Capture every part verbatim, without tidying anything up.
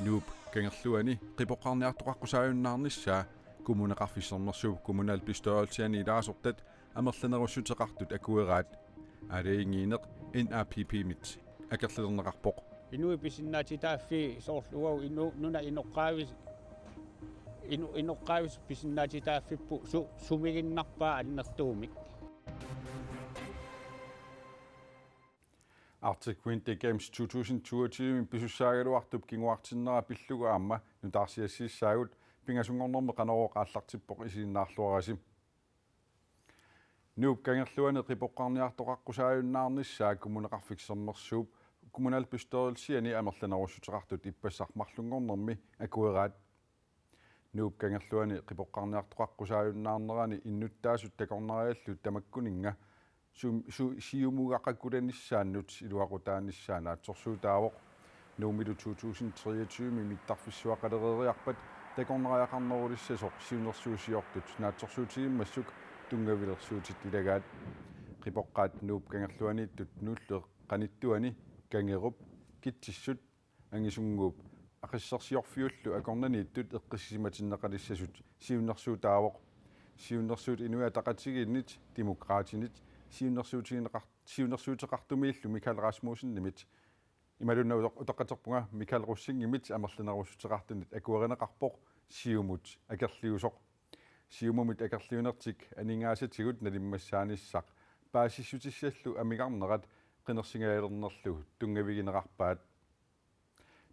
Nuup Kangerluani qipoqqaarniartoqaqqusaajunnaarnissaa Kommuneqarfik Sermersuup kommunalbestyrelsiani ilaasortat amerlanerussuteqartut akueraat. Aalajangiineq N A P P-mit akerlilerneqarpoq. Inuit pisinnaatitaaffii soorlu uagut inu-, nunap inoqqaavis-, inu-, inoqqaavisut pisinnaatitaaffipput su-, sumiginnarpaa annertuumik. Arctic Winter Games to tusind toogtyve pisussaagaluartup kinguartinnera pillugu aamma nutaarsiassiissaagut, pingasunngornermi Qanorooq aallartippoq, isiginnaarluarisi. Nuup Kangerluani qipoqqaarniartoqaqqusaajunnaarnissaa Kommuneqarfik Sermersuup kommunalbestyrelsiani amerlanerussuteqartut ippassaq marlunngornermi akueraat. Nuup Kangerluani qipoqqaarniartoqaqqusaajunnaarnerani innuttaasut takornariallu tamakkuninnga sum-, su-, siumugaqakkulanissaannut iluaqutaanissaa naatsorsuutaavoq. Nuummilu to tusind treogtyve mittarfissuaqalereeriarpat takornariaqarnerulissasoq siunnersuusiortut naatsorsuutigimmassuk tunngavilersuutit ilagaat. Qipoqqaat Nuup Kangerluaniittut Nuullu Qanittuani, Kangerup, Kitsissut, Angisunnguup Aqissersiorfiullu akornanniittut eqqissisimatinneqalissasut siunnersuutaavoq. Siunnersuut Inuit Ataqatigiinnit, Demokraatinit, siunnersuutigineqar-, siunnersuuteqartumiillu Michael Rasmussenimit imaluunniit utoq-, utoqqatserpunga Michael Rosingimit amerlanerussuteqartunit akuerineqarpoq Siumut akerliusoq. Siumumit akerliunertik aningaasatigut nalimmassaanissaq paasissutissallu amigarnerat qinersigajalernerlu tunngavigineqarpaat.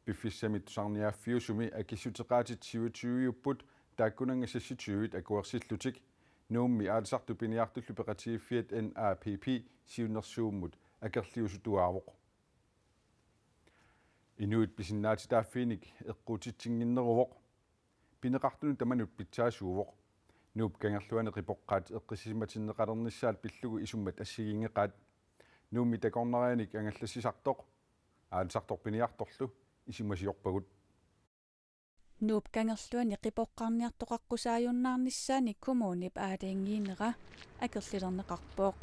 Piffissami tusarniaaffiusumi akissuteqaatit syvogtyve-upput taakkunannga seksogtyve akuersillutik. Nuummi aalisartut piniartullu peqatigiiffiat N A P P siunnersuummut akerliusutuaavoq. Inuit pisinnaatitaaffiinik eqquutitsinnginneruvoq. Pineqartunut tamanut pitsaasuuvoq. Nuup Kangerluani qipoqqaat eqqissisimatinneqalernissaat pillugu isummat assigiinngeqaat. Nuummi takornarianik angallassisartoq aalisartoq piniartorlu isumasiorpagut. Nuup Kangerluani qipoqqaarniartoqaqqusaajunnaarnissaannik kommunip aalajangiinera akerlilerneqarpoq.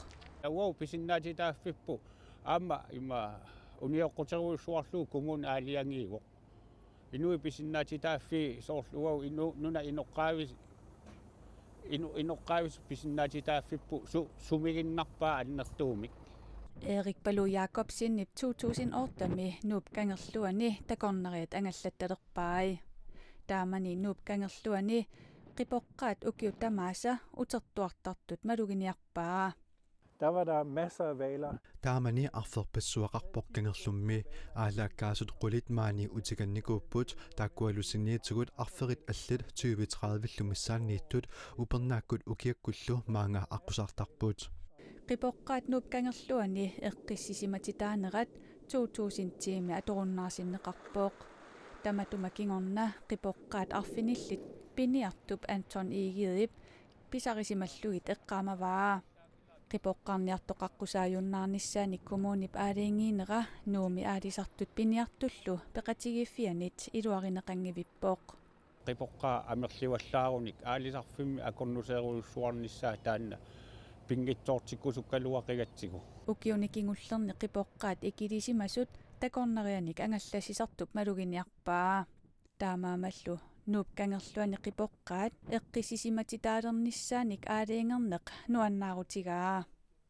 Uagut pisinnaatitaaffipput aamma ima unioqquterujussuarlugu kommuni aalajangiivoq. Inuit pisinnaatitaaffii soorlu uagut inu-, nunap inoqqaavis-, inu-, inoqqaavisut pisinnaatitaaffipput su-, sumiginnarpaa annertuumik. Erik Baloo Jakobsenip to tusind otte-mi Nuup Kangerluani takornariat angallattalerpai. Taamani Nuup Kangerluani qipoqqaat ukiut tamaasa utertuartartut maluginiarpaa. Der var der masser af hvaler. Taamani arferpassuaqarpoq Kangerlummi. Aalaakkaasut qulit maani utikannikuupput, taakkualu saniatigut arferit allat tyve tredive-llu missaanniittut upernaakkut ukiakkullu maanga aqqusaartarput. Qipoqqaat Nuup Kangerluani eqqissisimatitaanerat to tusind ti-mi atorunnaarsinneqarpoq. Tamatuma kingorna qipoqqaat arfinillit piniartup Anton Egedep pisarisimallugit eqqaamavaa. Qipoqqaarniartoqaqqusaajunnaarnissaannik kommunip aalajangiinera Nuummi aalisartut piniartullu peqatigiiffianit iluarineqanngivippoq. Qipoqqaat amerliallaarunik aalisarfimmi akornuserujussuarnissaa taanna pinngitsoortikkusukkaluaqigatsigu. Ukiuni kingullerni qipoqqaat ikilisimasut takornarianik angallassisartup maluginiarpaa. Taamaammallu Nuup Kangerluani qipoqqaat eqqissisimatitaalernissaannik aalajangerneq nuannaarutigaa.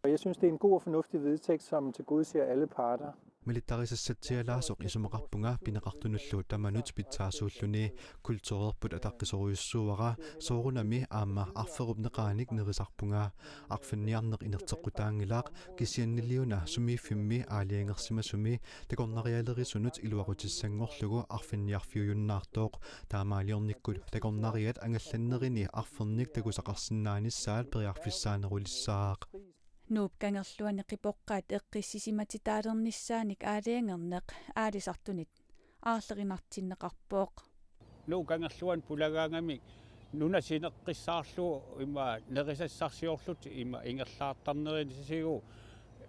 Og jeg synes, det er en god og fornuftig vedtægt, som tilgodeser alle parter. Malittarisassatsialaasoq isumaqarpunga pineqartunullu tamanut pitsaasuulluni. Kulturerput ataqqisorujussuuara, soorunami aamma arferup neqaanik nerisarpunga. Arfinniarneq inerteqqutaanngilaq, kisianniliuna sumiiffimmi aalajangersimasumi takornarialerisunut iluaqutissanngorlugu arfinniarfiujunnaartoq. Taamaaliornikkut takornariat angallannerini arfernik takusaqarsinnaanissaat periarfissaanerulissaaq. Nuup Kangerluani qipoqqaat eqqissisimatitaalernissaannik aalajangerneq aalisartunit aarlerinartinneqarpoq. Nuup Kangerluani pulagaangamik nuna sineqqissaarlugu ima nerisassarsiorlutik ima ingerlaartarnerisigu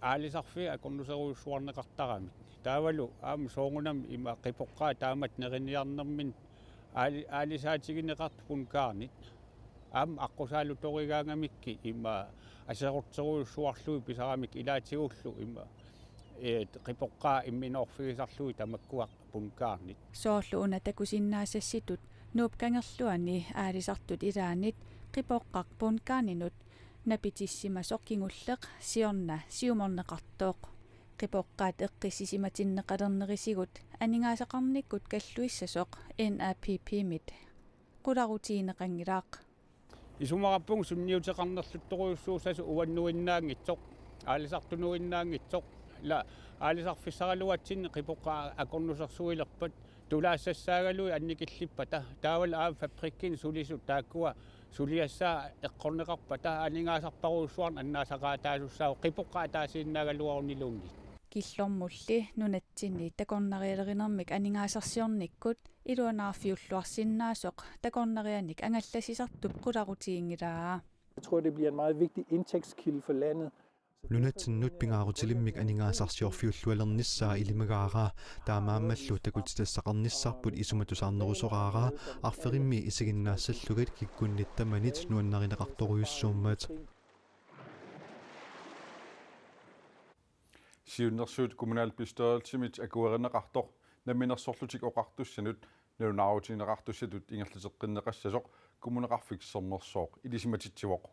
aalisarfiit akornuserujussuarneqartaramik. Taavalu aamma soorunami ima qipoqqaat taamatut neriniarnerminni aali-, aalisaatigineqartut bundgarnit. Aamma aqqusaalutorigaangamikkit ima aserorterujussuarlugit pisaramik ilaatigullu ima Ee, qipoqqaat imminorfigisarlugit tamakkua bundgarnit. Soorlu una takusinnaasassitut Nuup Kangerluani aalisartut ilaannit qipoqqaq bundgarninut napitissimasoq kingulleq siorna siumorneqartoq. Qipoqqaat eqqissisimatinneqalernerisigut aningaasaqarnikkut kalluissasoq N A P P-mit qularutigineqanngilaq. Isumaqarpunga sunniuteqarnerluttorujussuussasoq uannuinnaanngitsoq, aalisartunuinnaanngitsoq, ila aalisarfissaraluatsinni qipoqqaat akornusersuilerpat, tulaassassaagaluit annikillippata, taavalu aamma fabrikkini sulisut taakkua suliassaat eqqorneqarpata, aningaasarparujussuarnik annaasaqaataasussaavoq qipoqqaat ataasiinnaagaluaruniluunniit. Killormulli nunatsinni takornarialerinermik aningaasarsiornikkut iluanaarfiulluarsinnaasoq takornarianik angallassisartup qularutiginngilaa. Jeg tror, det bliver en meget vigtig indtægtskilde for landet. Nunatsinnut pingaarutilimmik aningaasarsiorfiullualernissaa ilimagaara, taamaammallu takutitassaqarnissarput isumatusaarnerusoraara, arferimmi isiginnaassallugit kikkunnit tamanit nuannarineqartorujussuummat. Siunnersuut kommunalbestyrelsimit akuerineqartoq Namminersorlutik Oqartussanut nalunaarutigineqartussatut ingerlateqqinneqassasoq Kommuneqarfik Sermersooq ilisimatitsivoq.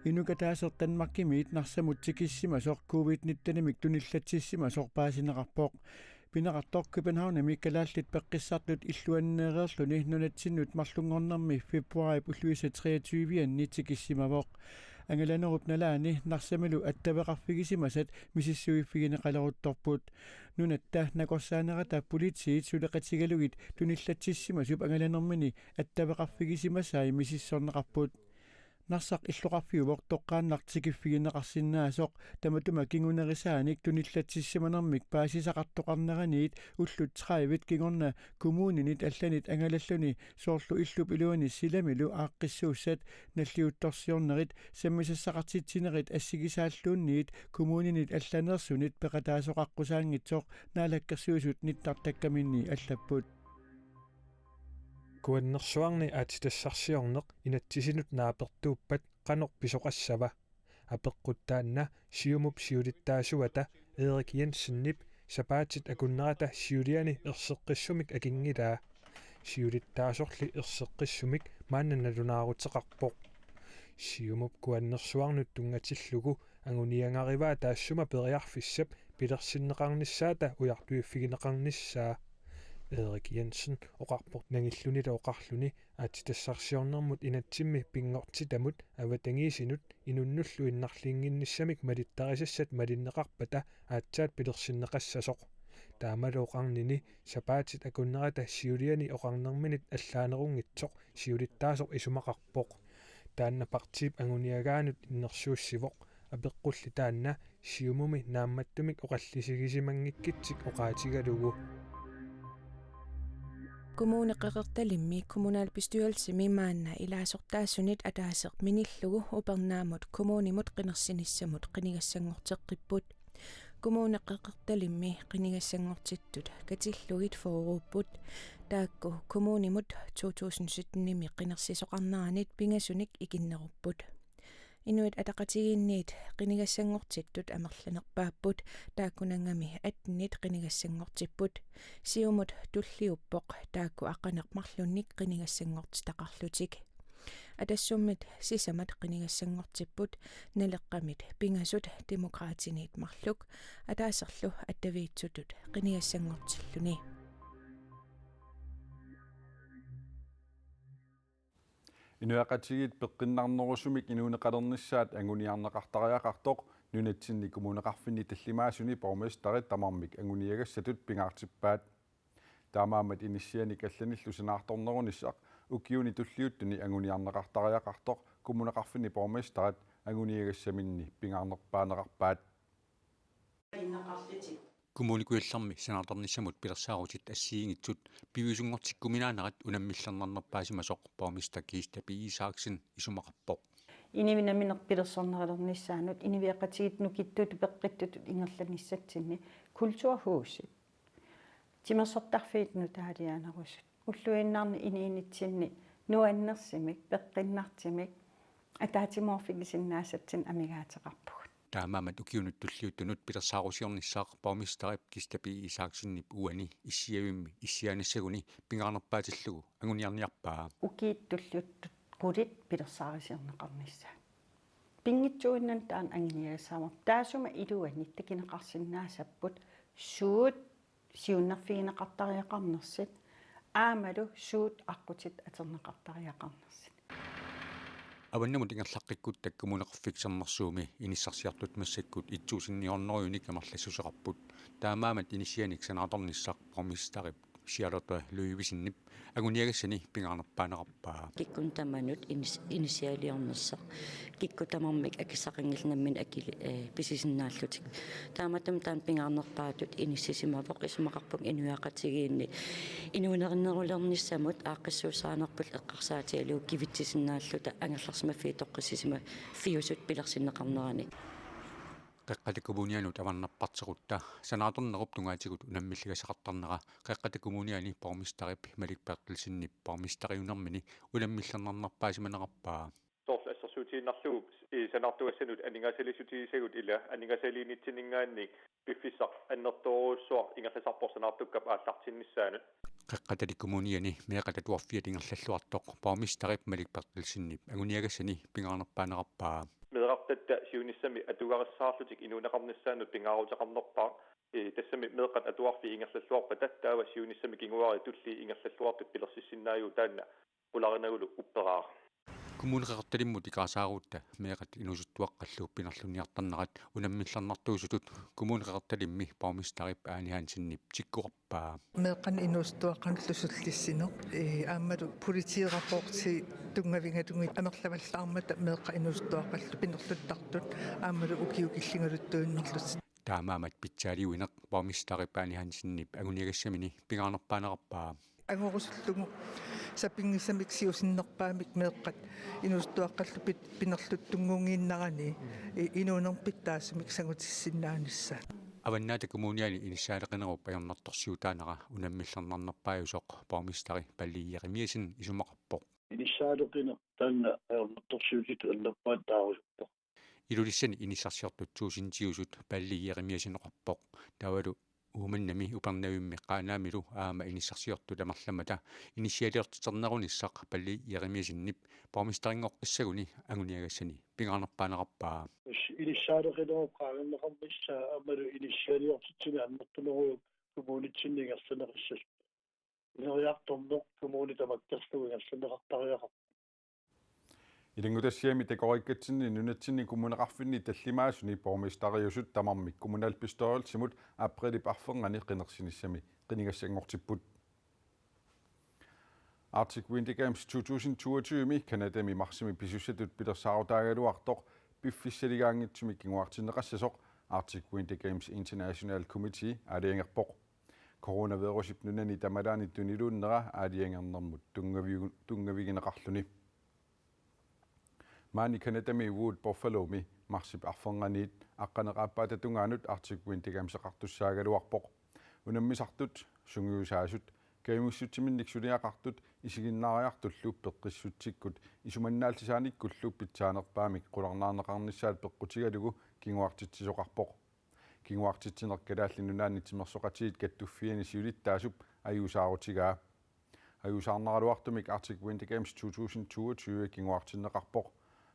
Inuk ataaseq Danmarkimiit Narsamut tikissimasoq covid nitten-imik tunillatsissimasoq paasineqarpoq. Pineqartoq Københavnimi Kalaallit Peqqissartut illuanneereerluni nunatsinnut marlunngornermi februaarip ulluisa treogtyve-anni tikissimavoq. Angalanerup nalaani Narsamilu attaveqarfigisimasat misissuiffigineqaleruttorput. Nunatta nakorsaanerata politiit suleqatigalugit tunillatsissimasup angalanermini attaveqarfigisimasai misissorneqarput. Narsaq illoqarfiuvoq toqqaannaq tikiffigineqarsinnaasoq, tamatuma kingunerisaanik tunillatsissimanermik paasisaqartoqarneraniit ullut tredive kingorna kommuninit allanit angalalluni, soorlu illup iluani silamilu aaqqissuussat, nalliuttorsiornerit, sammisassaqartitsinerit assigisaalluunniit kommuninit allaneersunit peqataasoqaqqusaanngitsoq Naalakkersuisut nittartakkaminni allapput. Kuannersuarni aatsitassarsiorneq inatsisinut naapertuuppat qanoq pisoqassava? Apeqqut taanna Siumup siulittaasuata Erik Jensenip sapaatit akunnerata siuliani erseqqissumik akinngilaa. Siulittaasorli erseqqissumik maanna nalunaaruteqarpoq. Siumup Kuannersuarnut tunngatillugu anguniagarivaa taassuma periarfissap pilersinneqarnissaata ujartuiffigineqarnissaa. Erik Jensen oqarpoq nangillunilu oqarluni aatsitassarsiornermut inatsimmi pinngortitamut avatangiisinut inunnullu innarliinnginnissamik malittarisassat malinneqarpata aatsaat pilersinneqassasoq. Taamalu oqarnini sapaatit akunnerata siuliani oqarnerminit allaanerunngitsoq siulittaasoq isumaqarpoq. Taanna partiip anguniagaanut innersuussivoq, apeqqulli taanna Siumumi naammattumik oqallisigisimanngikkutsik oqaatigalugu. Kommune Qeqertalimmi kommunalbestyrelsimi maanna ilaasortaasunit ataaseq minillugu upernaamut kommunimut qinersinissamut qinigassanngorteqqipput. Kommune Qeqertalimmi qinigassanngortittut katillugit fyrreupput. Taakku kommunimut to tusind sytten-imi qinersisoqarneranit pingasunik ikinnerupput. Inuit Ataqatigiinniit qinigassanngortittut amerlanerpaapput, taakkunanngaanniit attenit qinigassanngortipput. Siumut tulliuppoq taakku aqqaneq-marlunnik qinigassanngortitaqarlutik. Atassummit sisamat qinigassanngortipput, Naleqqamit pingasut Demokraatiniit marluk, ataaserlu attaviitsutut qinigassanngortilluni. Inuiaqatigiit peqqinnarnerusumik inuuneqalernissaat anguniarneqartariaqartoq nunatsinni kommuneqarfinni tallimaasuni borgmesterit tamarmik anguniagassatut pingaartippaat. Taamaammat inissianik allanillu sanaartornerunissaq ukiuni tulliuttuni anguniarneqartariaqartoq kommuneqarfinni borgmesterit anguniagassaminni pingaarnerpaaneqarpaat. Kommune Kujallermi sanaartornissamut pilersaarutit assigiinngitsut piviusunngortikkuminaanerat unammillernarnerpaasimasoq borgmester Kiista P. Isaksen isumaqarpoq. Inuit nammineq pilersornerulernissaannut inuiaqatigiit nukittutut peqqittutut ingerlanissatsinni kulturhusi timersortarfiit nutaaliaanerusut ulluinnarni inuunitsinni nuannersumik peqqinnartumik ataatsimoorfigisinnaasatsinnik amigaateqarpugut. Taamaammat ukiunut tulliuttunut pilersaarusiornissaq borgmesterip Kirsten B. Isaksenip uani issiavimmi issiaanissaguni pingaarnerpaatillugu anguniarniarpaa. Ukiut tulliuttut qulit pilersaarusiorneqarnissaat. Pinngitsuunnani taanna anguniagassaammat taassuma iluani takuneqarsinnaasapput suut siunnerfigineqartariaqarnersut aammalu suut aqqutit atorneqartariaqarnersut. Avannamut ingerlaqqikkutta Kommuneqarfik Sermersuumi inissarsiortut massakkut et tusind ni hundrede-unik amerlassuseqarput. Taamaammat inissianik sanaartornissaq borgmesterip Charlotte Løvesenip anguniagassani pingaarnerpaaneqarpaa. Kikkut tamanut inis-, inissialiornissaq. Kikkut tamarmik akissaqanngillat nammineq akili-, eh, pisisinnaallutik. Taamatut taanna pingaarnerpaatut inissisimavoq, isumaqarpunga inuiaqatigiinni inuunerinnerulernissamut aaqqissuussaanerput eqqarsaatigalugu kivitsisinnaalluta angerlarsimaffiit toqqissisimaffiusut pilersinneqarnerani. Qeqqata Kommunianut avannarparterutta sanaartornerup tungaatigut unammilligassaqartarnera Qeqqata Kommuniani borgmesterip Malik Berthelsenip borgmesteriunermini unammillernarnerpaasimaneqarpaa. Soorlu assersuutigiinnarlugu, eh, sanaartugassanut aningaasaliissutigisagut ila aningaasaliinitsinninngaanniit piffissaq annertoorujussuaq ingerlasarpoq sanaartukkap aallartinnissaanut. Qeqqata Kommuniani meeqqat atuarfiat ingerlalluartoq borgmesterip Malik Berthelsenip anguniagassani pingaarnerpaaneqarpaa. Meerartatta siunissami atugarissaarlutik inuuneqarnissaannut pingaaruteqarnerpaaq, eh, tassami meeqqat atuarfiit ingerlalluarpata taava siunissami kinguaariit tulliit ingerlalluartut pilersissinnaagigut taanna qularinagulu upperaaq. Kommune Qeqertalimmut ikaarsaarutta meeqqat inuusuttuaqqallu pinerlunniartarnerat unammillernartuusutut Kommune Qeqertalimmi borgmesterip Ane Hansenip tikkuarpaa. Meeqqanik inuusuttuaqqanullu sullissineq, eh, aammalu politirapporti tunngavigalugit amerlavallaarmata meeqqat inuusuttuaqqallu pinerluttartut aammalu ukiut killingaluttuinnarlutik. Taamaammat pitsaaliuineq borgmesterip Ane Hansenip anguniagassamini pingaarnerpaaneqarpaa. Angorusullugu sapinngisamik siusinnerpaamik meeqqat inuusuttuaqqallu pit-, pinerluttunngunngiinnarani i-, inuunerpit taassumik sangutissinnaanissaat. Avannaata Kommuniani inissaaleqinerup ajornartorsiutaanera unammillernarnerpaajusoq borgmesteri Palle Jeremiassen isumaqarpoq. Inissaaleqineq taanna ajornartorsiutitut allappaat taarusuppoq. Ilulissani inissarsiortut tuusintiusut Palle Jeremiassen oqarpoq. Taavalu Uummannami Upernavimmi Qaanaamilu aamma inissarsiortut amerlamata inissialiortiternerunissaq Palle Jeremiassenip borgmesterinngoqqissaguni anguniagassani pingaarnerpaaneqarpaa. Inissaaleqinerup qaangerneqarnissaa aammalu inissialiortitsineq annertunerujuk kommunitsinni ingerlanneqassasut. Ineriartorneq kommuni tamakkerlugu ingerlanneqartariaqarpoq. Ilanngutassiami takoriikkatsinni nunatsinni kommuneqarfinni tallimaasuni borgmesteriusut tamarmik kommunalbestyrelsimut aprilip arfernganni qinersinissami qinigassanngortipput. Arctic Winter Games to tusind toogtyve-mi Canadami marsimi pisussatut pilersaarutaagaluartoq piffissaligaanngitsumik kinguartinneqassasoq Arctic Winter Games International Committee aalajangerpoq. Coronavirusip nunani tamalaani tuniluunnera aalajangernermut tunngavigu-, tunngavigineqarluni. Maani Canadami Wood Buffalomi marsip arfernganiit aqqaneq-aappaata tungaanut Arctic Winter Gameseqartussaagaluarpoq. Unammisartut, sungiusaasut, kajumissutsiminnik suliaqartut isiginnaariartullu peqqissutsikkut isumannaallisaanikkullu pitsaanerpaamik qularnaarneqarnissaat peqqutigalugu kinguartitsisoqarpoq. Kinguartitsineq Kalaallit Nunaanni Timersoqatigiit Kattuffianni siulittaasup ajuusaarutigaa. Ajuusaarneraluartumik Arctic Winter Games to tusind toogtyve kinguartinneqarpoq.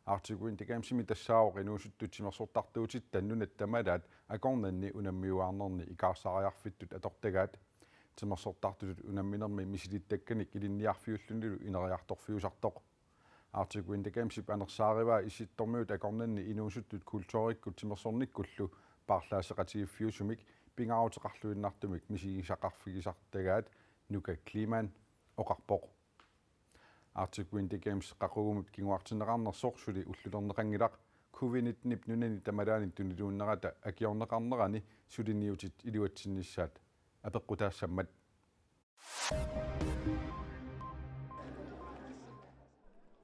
Arctic Winter Gamesimi tassaavoq inuusuttut timersortartuutitta nunat tamalaat akornanni unammiuaarnerni ikaarsaariarfittut atortagaat. Timersortartutut unamminermi misilittakkanik ilinniarfiullunilu ineriartorfiusartoq. Arctic Winter Gamesip anersaarivaa Issittormiut akornanni inuusuttut kulturikkut timersornikkullu paarlaasseqatigiiffiusumik pingaaruteqarluinnartumik misigisaqarfigisartagaat Nuka Kleemann oqarpoq. Arctic Winter Games qaqugumut kinguartinneqarnersoq suli ullulerneqanngilaq covid nitten-ip nunani tamalaani tuniluunnerata akiorneqarnerani suliniutit iluatsinnissaat apeqqutaassammat.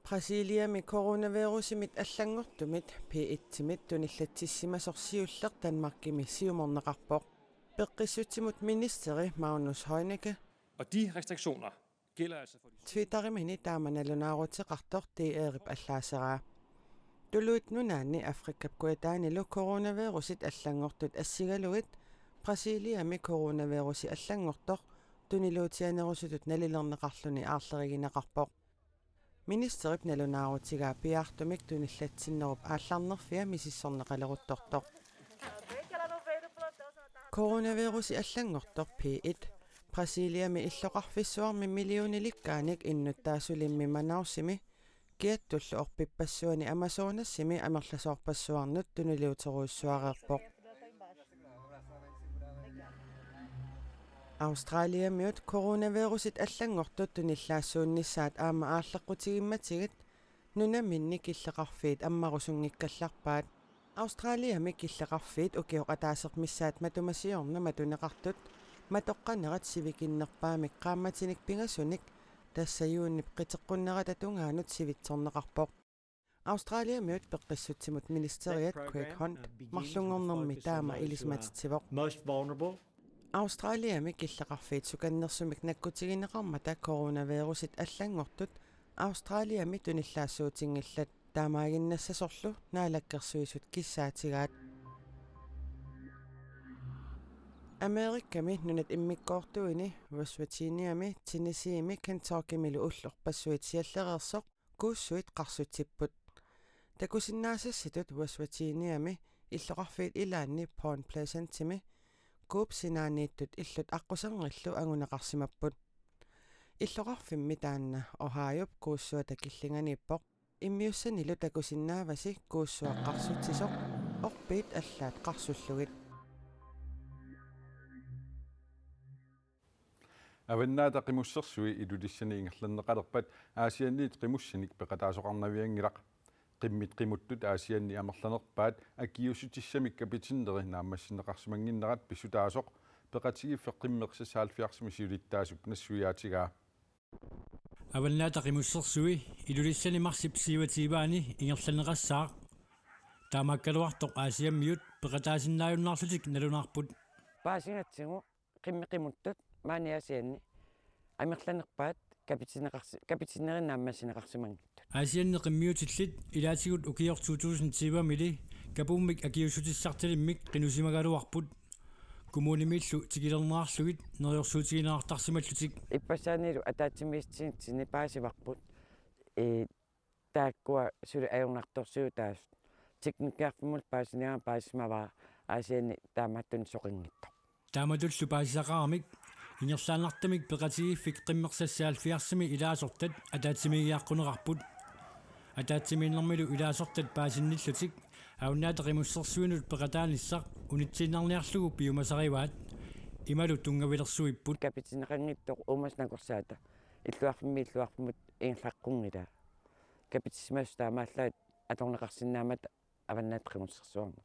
Brasiliami coronavirusimit allanngortumit P et-imit tunillatsissimasoq siulleq Danmarkimi siumorneqarpoq. Peqqissutsimut ministeri Magnus Heunicke. Og de restriktioner gælder altså for de Twitterimini taama nalunaaruteqartoq D R-ip allaaseraa. Tuluit Nunaanni Afrikap kujataanilu coronavirusit allanngortut assigalugit Brasiliami coronavirusi allanngortoq tuniluutianerusutut nalilerneqarluni aarlerigineqarpoq. Ministerip nalunaarutigaa piaartumik tunillatsinnerup aallarnerfia misissorneqaleruttortoq. Coronavirusi allanngortoq P et Brasiliami illoqarfissuarmi millionilikkaanik innuttaasulimmi Manausimi kiattullu orpippassuani Amazonasimi amerlasoorpassuarnut tuniluuterujussuareerpoq. Australiamiut coronavirusit allanngortut tunillaassuunnissaat aamma aalleqqutigimmatigit nunaminni killeqarfiit ammarusunngikkallarpaat. Australiami killeqarfiit ukioq ataaseq missaat matuma siorna matuneqartut matoqqanerat sivikinnerpaamik qaammatinik pingasunik, tassa juunip qiteqqunnerata tungaanut sivitsorneqarpoq. Australiamiut peqqissutsimut ministeriat Craig Hunt marlunngornermi taama ilisimatitsivoq. Most vulnerable. Australiami killeqarfiit sukannersumik nakkutigineqarmata coronavirusit allanngortut Australiami tunillaassuutinngillat, taamaaginnassasorlu Naalakkersuisut kissaatigaat. Amerikami nunat immikkoortuini West Virginiami, Tennesseemi, Kentuckymilu ullorpassuit siallereersoq kuussuit qarsutsipput. Takusinnaasassitut West Virginiami illoqarfiit ilaanni Point Pleasantimi kuup sinaaniittut illut aqquserngillu anguneqarsimapput. Illoqarfimmi taanna Ohiop kuussuata killinganiippoq. Immiussanilu takusinnaavasi kuussuaq qarsutsisoq orpiit allaat qarsullugit. Avannaata Qimussersui Ilulissani ingerlanneqalerpat Aasianniit qimussanik peqataasoqarnavianngilaq. Qimmit qimuttut Aasianni amerlanerpaat akiuussutissamik kapitinneri naammassineqarsimannginnerat pissutaasoq peqatigiiffik qimmeq seksoghalvfjerdsimi siulittaasup nassuiaatigaa. Avannaata Qimussersui Ilulissani marsip syvogtyve-ani ingerlanneqassaaq. Taamaakkaluartoq Aasiammiut peqataasinnaajunnaarlutik nalunaarput. Paasigatsigu qimmit qimuttut maani Aasianni amerlanerpaat kapitinneqarsi-, kapitinneri naammassineqarsimanngitsut. Aasianni qimmiutillit ilaatigut ukioq to tusind tyve-mili kapuummik akiuussutissartalimmik qinusimagaluarput. Kommunimiillu tikilerneqarlugit neriorsuutigineqartarsimallutik. Ippassaanilu ataatsimiititsinni paasivarput. Ee, taakkua suli ajornartorsiutaasut. Teknikkiarfimmut paasiniarama paasisimavara Aasianni taamaattunik soqanngitsoq. Taamatullu paasisaqaramik ingerlaannartumik peqatigiiffik qimmeq seksoghalvfjerdsimi ilaasortat ataatsimiigiaqquneqarput. Ataatsimiinnermilu ilaasortat paasinnillutik Avannaata Qimussersuinut peqataanissaq unitsiinnarniarlugu piumasarivaat, imalu tunngavilersuipput. Kapitinneqanngitsoq uumasut nakorsaata illoqarfimmiit illoqarfimmut ingerlaqqunngilaa. Kapitissimasut taamaallaat atorneqarsinnaammata Avannaata Qimussersuarmi.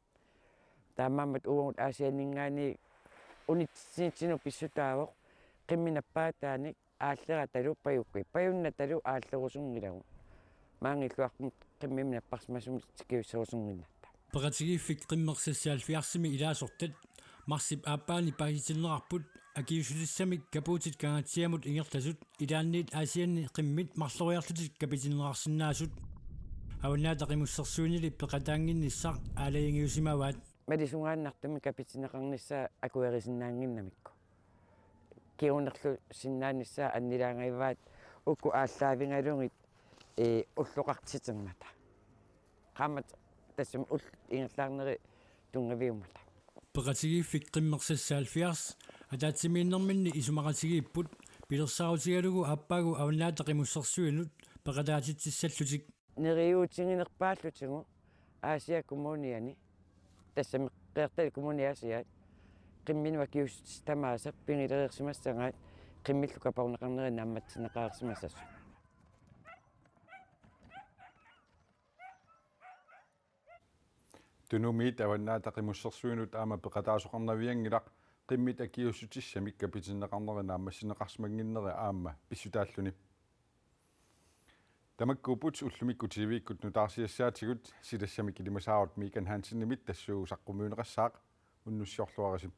Taamaammat uagut Aasianninngaanniit unitsitsinitsinnut pissutaavoq qimmit nappaataanik aalleratalu pajukkit. Pajunnatalu aallerusunngilagut. Maani illoqarfimmut qimmimik napparsimasumik tikiusserusunnginnatta. Peqatigiiffik qimmeq seksoghalvfjerdsimi ilaasortat marsip aappaani paasitinneqarput akiuussutissamik kapuutit Kangatsiamut ingerlasut ilaanniit Aasianni qimmit marloriarlutik kapitinneqarsinnaasut. Avannaata Qimussersuinili peqataannginnissaq aalajangiusimavaat. Malisungaannartumik kapitinneqarnissaa akuerisinnaannginnamikku. Kingunerlusinnaanissaa annilaangajavaat uku aallaavigalugit, ee, ulloqartitermata. Qaammat tassami ullut ingerlaarneri tunngaviummata. Peqatigiiffik qimmeq seksoghalvfjerds ataatsimiinnerminni isumaqatigiipput pilersaarutigalugu aappaagu Avannaata Qimussersuinut peqataatitsissallutik. Neriuutiginerpaallutigu Aasiaat Kommuniani, tassami Qeqertalik Kommuni Aasiaat, qimminut akiuussutissat tamaasa pigilereersimassagaat qimmillu kaporneqarneri naammassineqareersimassasut. Tunumiit Avannaata Qimussersuinut aamma peqataasoqarnavianngilaq, qimmit akiuussutissamik kapitinneqarneri naammassineqarsimannginneri aamma pissutaalluni. Tamakkuupput ullumikkut T V-kkut nutaarsiassaatigut, silassamik ilimasaarut Mikan Hansenimit tassuugu saqqummiunneqassaaq, unnussiorluarisi.